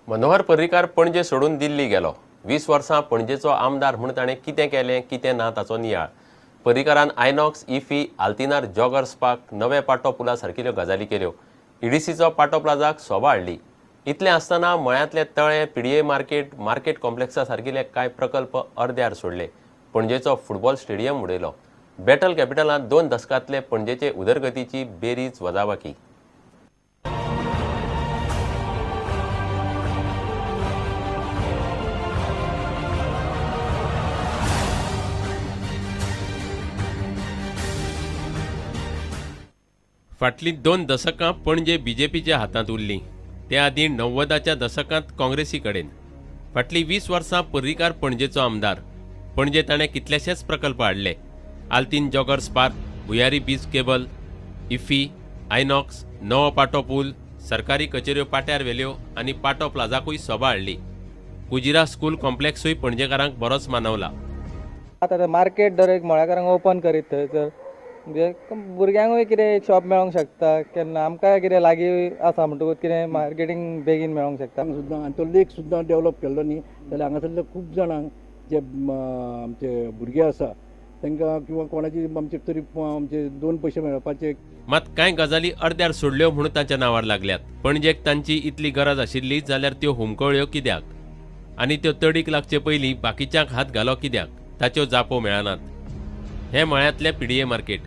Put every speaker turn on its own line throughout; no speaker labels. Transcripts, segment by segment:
मनोहर पर्रीकार पणजे सोडून दिल्ली गेलो. 20 वर्सां पणजेचो आमदार म्हूण ताणें कितें केलें कितें ना ताचो नियाळ. पर्रीकारान आयनॉक्स, इफी, आल्तिनार जॉगर्स पार्क, नवे पाटो पुला सारकिल्यो गजाली केल्यो. ईडीसीचो पाटो प्लाझाक सोबा हाडली. इतलें आसतना मळ्यांतले तळें, पीडीए मार्केट, मार्केट कॉम्प्लेक्सा सारकिले कांय प्रकल्प अर्द्यार सोडले. पणजेचो फुटबॉल स्टेडियम उडयलो. बॅटल कॅपिटलांत 2 दसकांतले पणजेचे उदरगतीची बेरीज वजाबाकी. फाटलीं 2 दसकां पणजे बीजेपीच्या हातांत उरलीं. त्या आदीं 90च्या दसकांत काँग्रेसी कडेन. फाटलीं 20 वर्सां पर्रीकार पणजेचो आमदार. पणजे ताणें कितलेशेच प्रकल्प हाडले. Altinho joggers park, Bhuyari beach cable, IFFI, Inox, नवो पाटो पूल, सरकारी कचेऱ्यो पाट्यार व्हेल्यो आनी पाटो प्लाझाकूय सोबा हाडली. कुजिरा स्कूल कॉम्प्लेक्सूय पणजेकारांक बरोच मानवला.
आतां मार्केट दर एक मळ्याकारांक ओपन करीत थंयसर, म्हणजे भुरग्यांकूय कितें एक शॉप मेळोंक शकता, केन्ना आमकांय कितें लागीं आसा म्हणटकूच कितें मार्केटींग बेगीन मेळोंक शकता.
सुद्दां आनी तो लेक सुद्दां डेवलप केल्लो न्ही जाल्यार हांगासरले खूब जाणांक जे आमचे भुरगे आसा तांकां किंवा कोणाची आमचे तरी आमचे 2 पयशे मेळपाचे.
मात कांय गजाली अर्द्यार सोडल्यो म्हणून तांच्या नांवार लागल्यात. पणजेक तांची इतली गरज आशिल्ली जाल्यार त्यो हुमकळ्यो कित्याक आनी त्यो तडीक लागचे पयलीं बाकीच्यांक हात घालो कित्याक, ताच्यो जापो मेळनात. हे मळ्यांतलें पीडीए मार्केट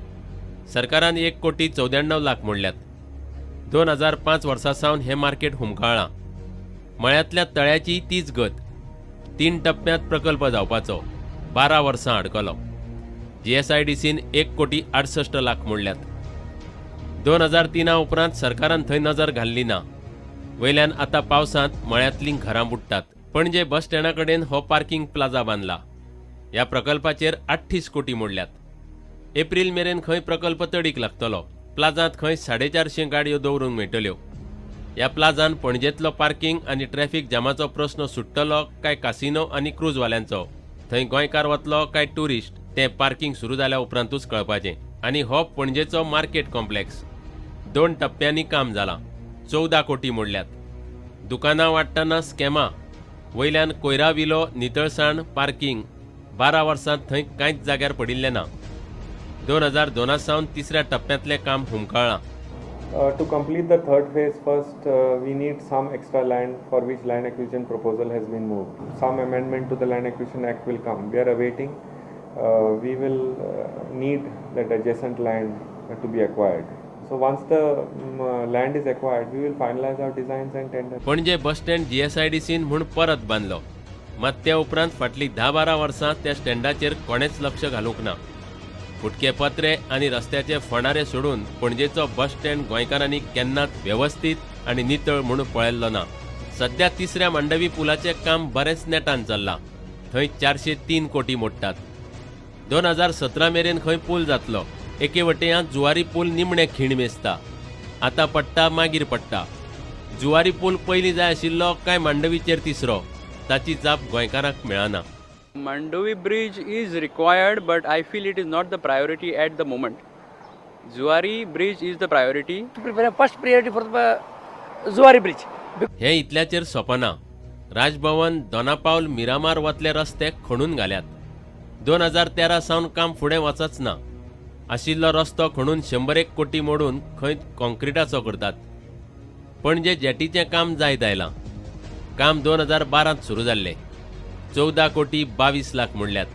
सरकारान 1,94,00,000 मोडल्यात. 2005 वर्सा सावन हें मार्केट हुमकळ्ळां. मळ्यांतल्या तळ्याची तीच गत. 3 टप्प्यांत प्रकल्प जावपाचो, 12 वर्सां अडकलो. जीएसआयडीसीन 1,68,00,000 मोडल्यात. 2003 उपरांत सरकारान थंय नजर घाल्ली ना. वयल्यान आतां पावसांत मळ्यांतलीं घरां बुडटात. पणजे बस स्टँडा कडेन हो पार्किंग प्लाझा बांदला. ह्या प्रकल्पाचेर 38 कोटी मोडल्यात. एप्रील मेरेन खंय प्रकल्प तडीक लागतलो. प्लाझांत खंय 450 गाडयो दवरूंक मेळटल्यो. ह्या प्लाझान पणजेंतलो पार्किंग आनी ट्रॅफिक जामाचो प्रस्न सुट्टलो काय कासिनो आनी क्रूजवाल्यांचो, थंय गोंयकार वतलो काय ट्युरिस्ट, तें पार्किंग सुरू जाल्या उपरांतूच कळपाचें. आनी हो पणजेचो मार्केट कॉम्प्लेक्स 2 टप्प्यांनी काम जालां. 14 कोटी मोडल्यात. दुकानां वाडटना स्कॅमां, वयल्यान कोयरा विलो, नितळसाण, पार्किंग. 12 वर्सांत थंय कांयच जाग्यार पडिल्लें ना. 2002 सावन तिसऱ्या टप्प्यांतलें काम हुमकळ्ळां.
To complete the third phase first, we need some extra land, for which land acquisition proposal has been moved. Some amendment to the Land Acquisition Act will come. We are awaiting. We will need that adjacent land to be acquired. So once the land is acquired, we will finalize our designs and tender.
Panaji bus stand जीएसआयडीसीन म्हूण परत बांदलो. मात त्या उपरांत फाटलीं 10-12 वर्सां त्या स्टँडाचेर कोणेंच लक्ष घालूंक ना. फुटके पत्रे आनी रस्त्याचे फोंडारे सोडून पणजेचो बस स्टँड गोंयकारांनी केन्नाच वेवस्थीत आनी नितळ म्हूण पळयल्लो ना. सध्या तिसऱ्या मांडवी पुलाचें काम बरेंच नेटान चल्लां. थंय 403 कोटी मोडटात. 2017 मेरेन खंय पूल जातलो. एके वटेन जुवारी पूल निमणे खीण मेजता. आतां पडटा मागीर पडटा. जुवारी पूल पयलीं जाय आशिल्लो काय मांडवीचेर तिसरो, ताची जाप गोंयकारांक मेळना.
Mandovi bridge is required, but I feel it is not the priority at the moment. Zuari bridge is the priority.
First priority for the Zuari bridge.
हे इतल्याचेर सोंपना. राजभवन, दोनापावल, मिरामार वतले रस्ते खणून घाल्यात. 2013 सावन काम फुडें वचच ना. आशिल्लो रस्तो खणून 101 कोटी मोडून खंय कॉन्क्रिटाचो करतात. पणजे जेटीचें काम जायत आयलां. काम 2012 सुरू जाल्लें. 14 कोटी 22 लाख मोडल्यात.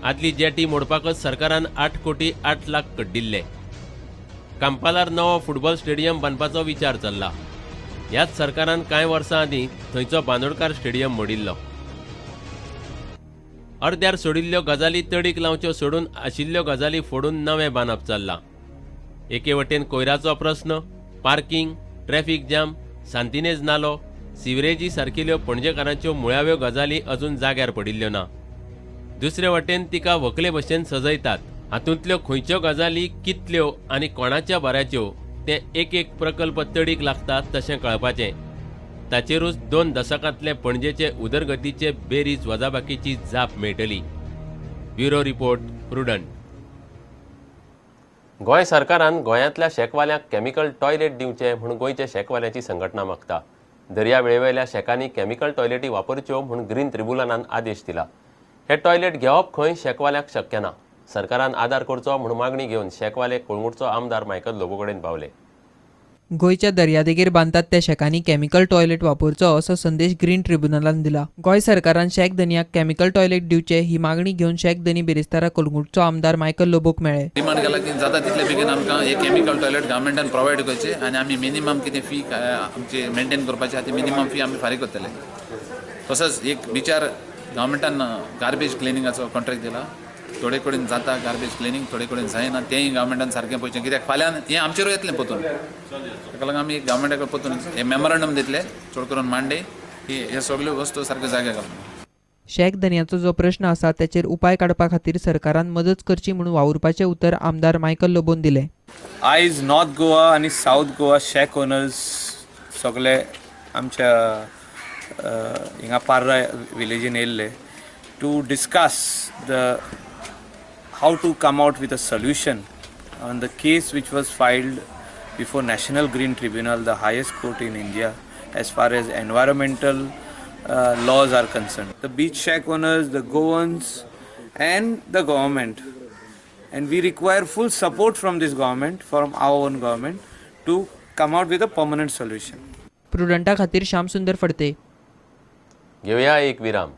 आदली जेटी मोडपाकच सरकारान 8 कोटी 8 लाख कड्डिल्ले. कांपालार नवो फुटबॉल स्टेडियम बांदपाचो विचार चल्ला. ह्याच सरकारान कांय वर्सां आदीं थंयचो बांदोडकार स्टेडियम मोडिल्लो. अर्द्यार सोडिल्ल्यो गजाली तडीक लावच्यो सोडून आशिल्ल्यो गजाली फोडून नवें बांदप चल्लां. एके वटेन कोयराचो प्रस्न, पार्किंग, ट्रॅफिक जाम, सांतिनेज नालो, सिवरेजी सारकिल्यो पणजेकारांच्यो मुळाव्यो गजाली अजून जाग्यार पडिल्ल्यो ना. दुसरे वटेन तिका व्हंकले भशेन सजयतात. हातूंतल्यो खंयच्यो गजाली कितल्यो आनी कोणाच्या बऱ्याच्यो तें एक एक प्रकल्प तडीक लागता तशें कळपाचें. ताचेरूच 2 दसकांतले पणजेचे उदरगतीचे बेरीज वजाबाकीची जाप मेळटली. Bureau report, Prudent. Goa सरकारान गोंयांतल्या शेकवाल्यांक केमिकल टॉयलेट दिवचें म्हूण गोंयच्या शेकवाल्यांची संघटना मागता. दर्यावेळेवेल्या शॅकांनी केमिकल टॉयलेटी वापरच्यो म्हूण ग्रीन ट्रिब्युनलान आदेश दिला. हे टॉयलेट घेवप खंय शॅकवाल्यांक शक्य ना. सरकारान आदार करचो म्हूण मागणी घेवन शॅकवाले कळंगूटचो आमदार मायकल लोबो कडेन पावले.
गोंयच्या दर्यादेगेर बांदतात त्या शॅकांनी केमिकल टॉयलेट वापरचो असो संदेश ग्रीन ट्रिब्युनलान दिला. गोंय सरकारान शॅक धनयाक केमिकल टॉयलेट दिवचे ही मागणी घेवन शॅक धनी बिरेस्तारा कळंगूटचो आमदार मायकल लोबोक मेळ्ळे.
डिमांड केला की जाता तितले बेगीन आमकां हे केमिकल टॉयलेट गव्हर्मेंटान प्रोवायड करचे आनी आमी मिनिमम कितें फी आमची मेंटेन करपाची आहा ती मिनिमम फी आमी फारीक करतले. तसोच एक बिचार गव्हर्मेंटान गार्बेज क्लिनिंगाचो कॉन्ट्रॅक्ट दिला. थोडे कडेन जाता गार्बेज क्लिनींग, थोडे कडेन जायना. तेंय गव्हर्मेंटान सारकें पळोवचें, कित्याक फाल्यां हें आमचेरूय येतलें परतून. ताका लागून आमी गव्हर्मेंटा कडेन परतून हें मेमोरंडम दितले, चड करून मांडे की हे सगल्यो वस्तू सारक्यो जाग्यार घालून.
शॅक धनयाचो जो प्रश्न आसा त्याचेर उपाय काडपा खातीर सरकारान मदत करची म्हूण वावुरपाचें उतर आमदार मायकल लोबोन दिलें.
आयज नॉर्थ गोवा आनी सावथ गोवा शॅक ओनर्स सगळे आमच्या हिंगा पार्रा विलेजीन येयल्ले to discuss the how to come out with a solution on the case which was filed before National Green Tribunal, the highest court in India as far as environmental laws are concerned. The beach shack owners, the Goans and the government, and we require full support from this government, from our own government, to come out with a permanent solution.
प्रुडंटा खातीर श्यामसुंदर फडते.
घेवया एक विराम.